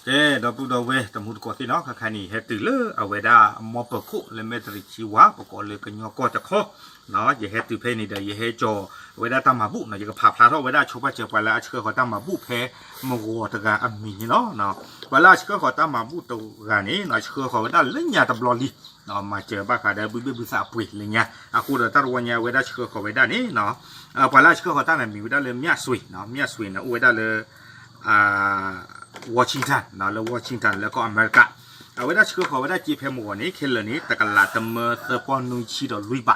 အဲ ဒီပုၢ်ဒီဝဲၢ်တံၤသကိးသ့ၣ်နီၤ, ခဲခါန့ၣ် ယဟဲတုၤလၢအဝဲဒၣ် မီပၢၤခိၣ် လၢမဲၣ်တရံးခံဝၤ ပကိးလၢကညီကီၢ်တခီ, ယဟဲတုၤဖဲန့ၣ်ဒီး ယဟဲကၠီၤဝဲဒၣ်တၢ်မၤဘူၣ်နီၤ, ယကဖးဖျါထီၣ်ဝဲဒၣ်ဆိပာ်စၢၤပှၤလၢအဆှၢဃီၤတၢ်မၤဘူၣ်ဖဲမုၢ်ဂီၤတဂၤအမံၤန့ၣ်လီၤ. ပှၤလၢအဆှၢဃီၤတၢ်မၤဘူၣ်တဂၤန့ၣ် ဆှၢဃီၤဝဲဒၣ်လၢညါတဘျီလံ မၤစၢၤဘၣ်ဃးဒီးဘုဘ့ၣ်ဘုသးအပှ့ၤလၢညါ, အဃိဒီးတၢ်တဝီညါဝဲဒၣ်ဆှၢဃီၤဝဲဒၣ်န့ၣ် ပှၤလၢအဆှၢဃီၤတၢ်န့ၣ်မ့ၢ်ဝဲဒၣ်လၢ မၠၣ်စွ့ၤ, မၠၣ်စွ့ၤန့ၣ် အိၣ်ဝဲဒၣ်လၢ Washington လၢ Washington လၢကီၢ်အမဲရကၤ, အဝဲဒၣ်ဆှၢဃီၤဝဲဒၣ်စ့ဖဲမုၢ်ဂီၤန့ၣ် ခဲလၢာ်န့ၣ် တကလးတမၢသၢပီၢ်နွံဆံဒီးလွံၢ်ဘ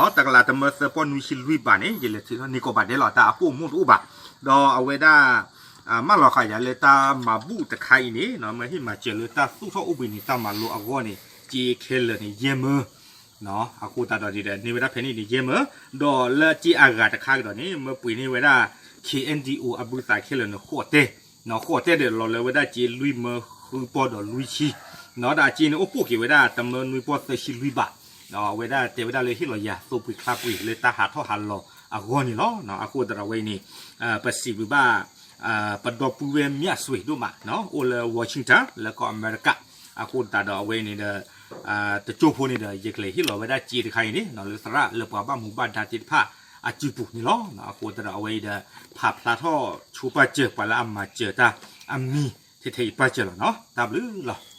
း, တကလးတမၢသၢပီၢ်နွံဆံလွံၢ်ဘးန့ၣ် ယလဲၤထုးထီၣ်န့ၢ်ကိးဘးဒဲးလီၤ, တၢ်အပိာ်မုၣ်တအိၣ်ဘၣ်, ဒီးအဝဲဒၣ် မၢလီၤဃာ်ယၤလၢတၢ်မၤဘူၣ်တခါအံၤန့ၣ် မ့ၢ်ဟ့ၣ်မၤစၢၤလၢတၢ်သူၣ်ထီၣ်အိၣ်ဘှံးနံၤတၢ်မၤလိအဂီၢ်န့ၣ် စ့ခဲလၢာ်န့ၣ် ယဲၢ်မၢ အဃိသတးဒီးန့ၣ်ဒီး န့ၢ်ဝဲဒၣ်ဖဲန့ၣ်န့ၣ် ယဲၢ်မၢ, ဒီးလၢအစ့အဂၤတခါကဒီးန့ၣ် မ့ၢ်ပှ့ၤန့ၢ်ဝဲဒၣ် K N D O အဘုသးခဲလၢာ်န့ၣ် ဃိးတဲ, ဃိးတဲဒီးလီၤလၢဝဲဒၣ်စ့လွံၢ်မၢဃုပီၢ်ဒီးလွံၢ်ဆံ, ဒီးအစ့န့ၣ်အိၣ်ပိာ်က့ၤဝဲဒၣ်တမၢနွံပီၢ်သၢဆံလွံၢ်ဘး, အဝဲဒၣ်တဲဝဲဒၣ်လၢဟ့ၣ်လီၤယၤသိပှ့ၤချါပှ့ၤလၢတၢ်ဟးထီၣ်ဟးလီၤအဂီၢ်န့ၣ်လီၤ. အဃိသတးဒီးအဝဲအံၤန့ၣ် ပစံးဘျုးဘၣ် ပဒီပုၢ်ဝဲၢ် မၠၣ်စွ့ၤ ဒိၣ်မး အိၣ်လၢ Washington လၢကီၢ်အမဲရကၤ, အဃိသတးဒီးအဝဲအံၤန့ၣ်ဒီး တကၠိဖိန့ၣ်ဒီး ယကလဲၤဟ့ၣ်လီၤဝဲဒၣ်စ့တခါအံၤန့ၣ် လၢသရၣ်လၢပှၤဘၣ်မူဘၣ်ဒါသ့ၣ်တဖၣ်အစုပူၤန့ၣ်လီၤ. အဃိသတးဒီးအဝဲအံၤဒီး ဖးဖျါထီၣ်ဆိပာ်စၢၤပှၤလၢအမၤစၢၤတၢ်အမံၤထဲထဲအံၤပာ်စၢၤလီၤနီၤ, တၢ်ဘျုးလီၤ.